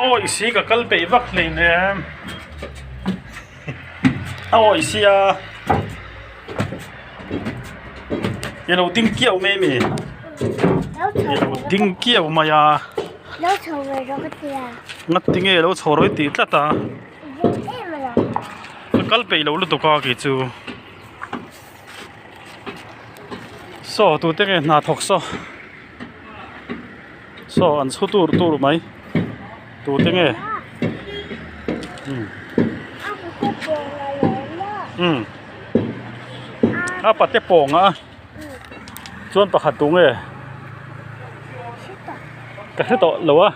awih si ka kal peih vak hleinem a awih sia i lo ding kiau mai ami i lo ding kiau mai a ngatinge lo chho rawih tih tlat a ka kal peih lo lutuk a kei chu. Saw tute nge hna thawk saw saw an chhu tur tur mai tute nge umm umm a pate pawng a chuan pakhat tu nge ka hre tawh lo a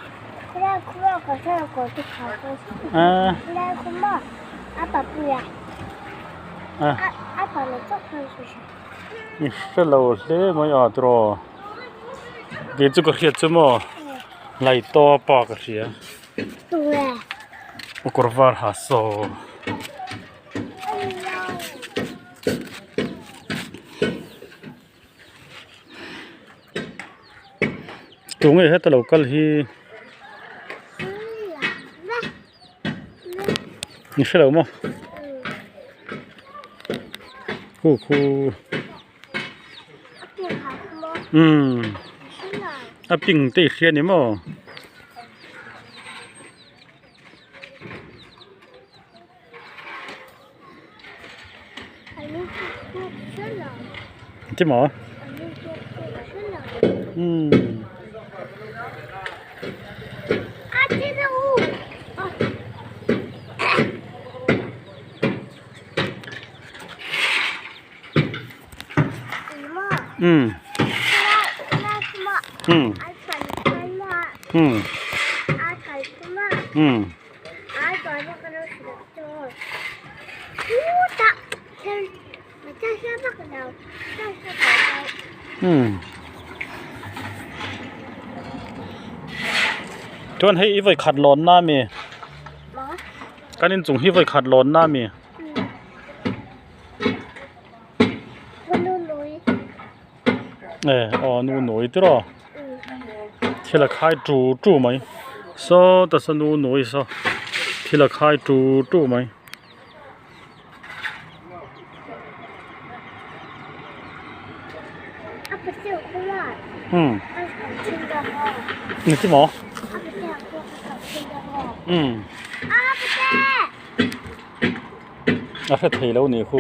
I hre lo hle mai a tiraw kei chu ka hriat chu maw light tawp a ka hria kawr var ha saw tunge heta lo kal hi. Ni hre lo maw khu khu umm a ping te i hria ni maw. Ti maw umm. Umm umm umm umm. Umm chuan hei i vawikhat lawn na ami kan inchung hi vawikhat lawn na ami. E aw nu nawi tiraw thil a khai tu tu mai saw ta saw nu nawi saw thil a khai tu tu mai. Umm engti maw umm a hre thei lo nih khu.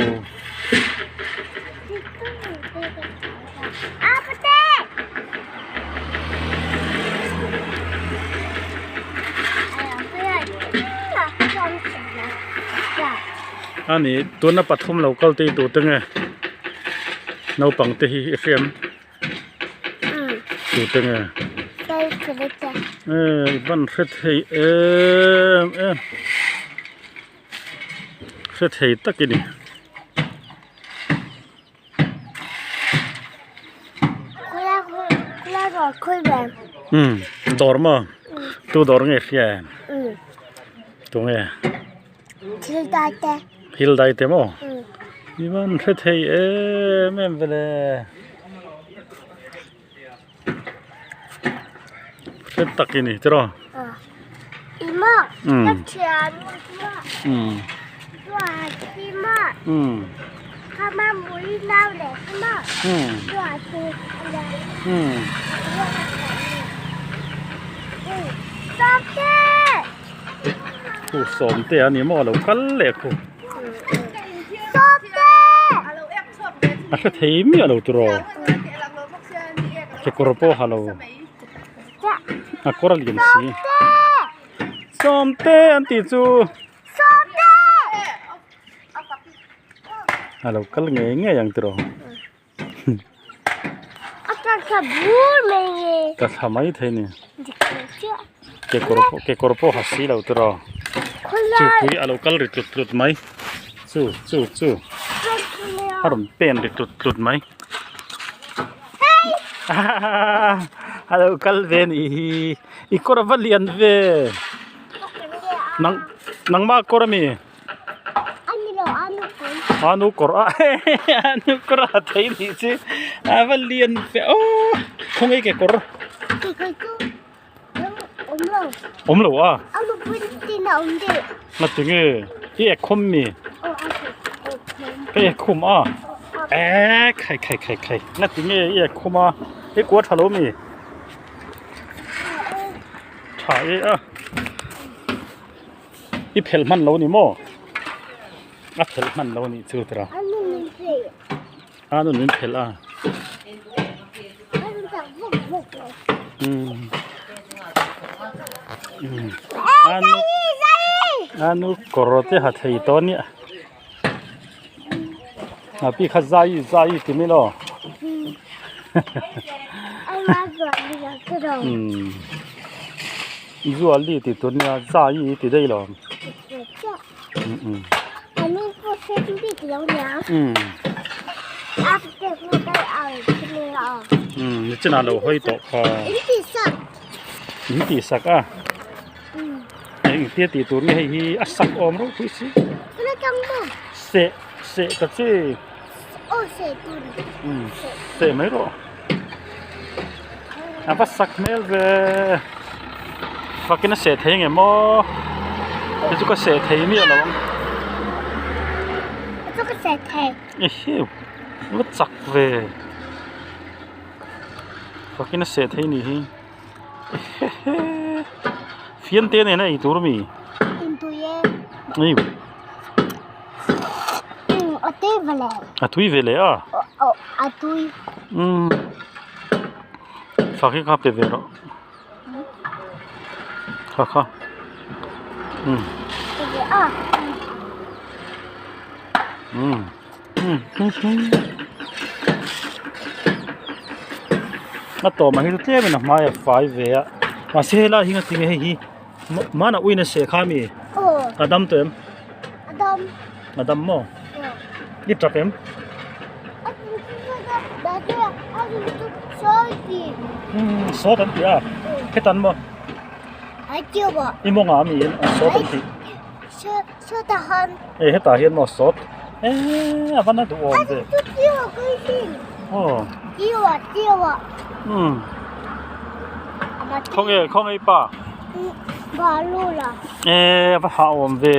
A ni tuna pathum lo kal tei tur te nge naupang te hi i hriam tur te nge e ban hre thei em em. Hre thei tak i ni. Umm dawr maw tu dawr nge hria em tu nge thil dai te maw i van hre thei em em vele hre tak i ni tiraw umm umm umm umm khu sawm te a ni maw a lo kal leh khu a hre thei miah lo tiraw. Kekawr pawh ha lo a kawr a lian si sawmte an tih chu a lo kal ngei ngei ang tiraw ka thla mai thei a ni kekawr pawh kekawr pawh ha si lo tiraw chu pui a lo kal ri tlut tlut mai chu chu chu a rawn pen ri tlut tlut mai. A lo kal ve nih hi i kawr a va lian ve nang nangmah kawr ami anu kawr a anu kawr a thei nih chu a va lian ve aw khawnge ke kawr. Awm lo a. Ngati nge i ek khum mi? Ka ek khum a. Eee khai khai khai khai ngati nge i ek khum a i kua tha lo mi? Tha e a. I phelh hman lo ni maw? A phelh hman lo nih chu tira. A nun min phelh a. A nu kawr te ha thei tawh nia. A pi kha zai zai ti mai lo. Zuali ti tur nia zai ti daih lo. Nichinah lo hawi tawh kha in tih sak a engtia tih tur nge hei hi a sak awm reuh pui si seh seh ta che seh mai rawh a va sak hmel ve fakin a seh thei nge maw hei chu ka seh thei miah lo ang ehe va chak ve fakin a seh thei nih hi ehe fiante nen a ei tur ami A tui ve leh a umm fak hi kha pe ve rawh kha kha umm umm a tawm ang hi chu tlem in a hmai a fai ve a mahse helai hi ngatinge hei hi Hmana uina seh kha mi? A dam tawh em? A dam. A dam maw? I tap em? Sawt an ti a. Hetan maw? I mawngah ami in an sawt an ti. Hei hetah hian maw sawt? Eee a va na duh awm ve. Aw. Umm. Khawnge khawnge i pa? Eee a va hah awm ve.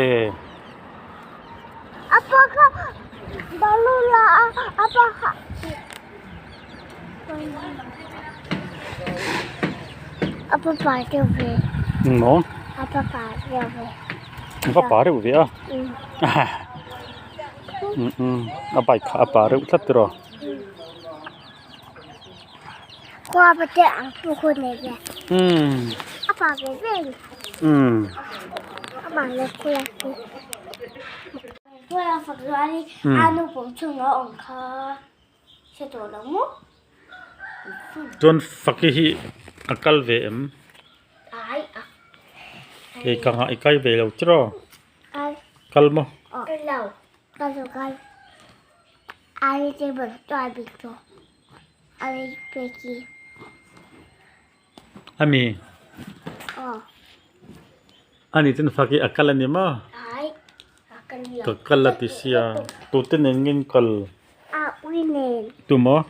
Engmaw? A va pa reuh ve a. Umm a bike kha a pa reuh tlat tiraw. Chuan faki hi a kal ve em? Kei ka nghah i kai ve lo tiraw? Kal maw? Ami? Ani chuan faki a kal a ni maw? Ka kal a ti sia. Tute nen nge in kal? Tu maw?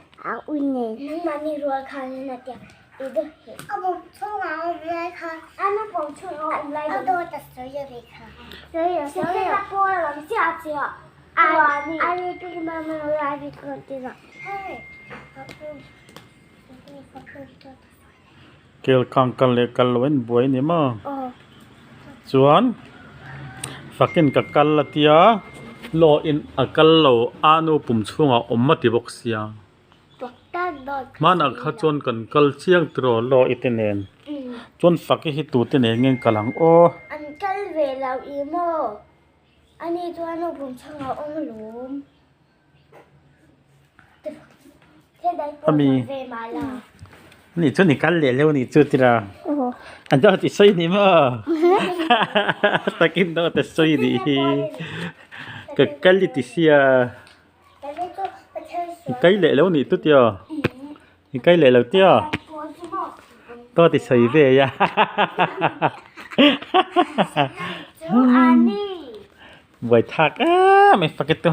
Kel kang kal leh kal lo in buai a ni maw? Chuan fakin ka kal a tia law in a kal lo a nu pum chhungah awm a ti bawk sia. Hmanah kha chuan kan kal chiang tiraw law i te nen chuan faki hi tute nen nge kal ang aw. An kal ve lo i maw? Ani chuan nu pum chhungah awm alawm. Ami ani chuan i kal leh leuh anih chu tira a dawt i sawi ni maw takin dawt a sawi nih hi ka kal i ti sia i kai leh lo nih chu tiraw i kai leh lo tiraw dawt i sawi ve a buaithlak em mai fak e tu.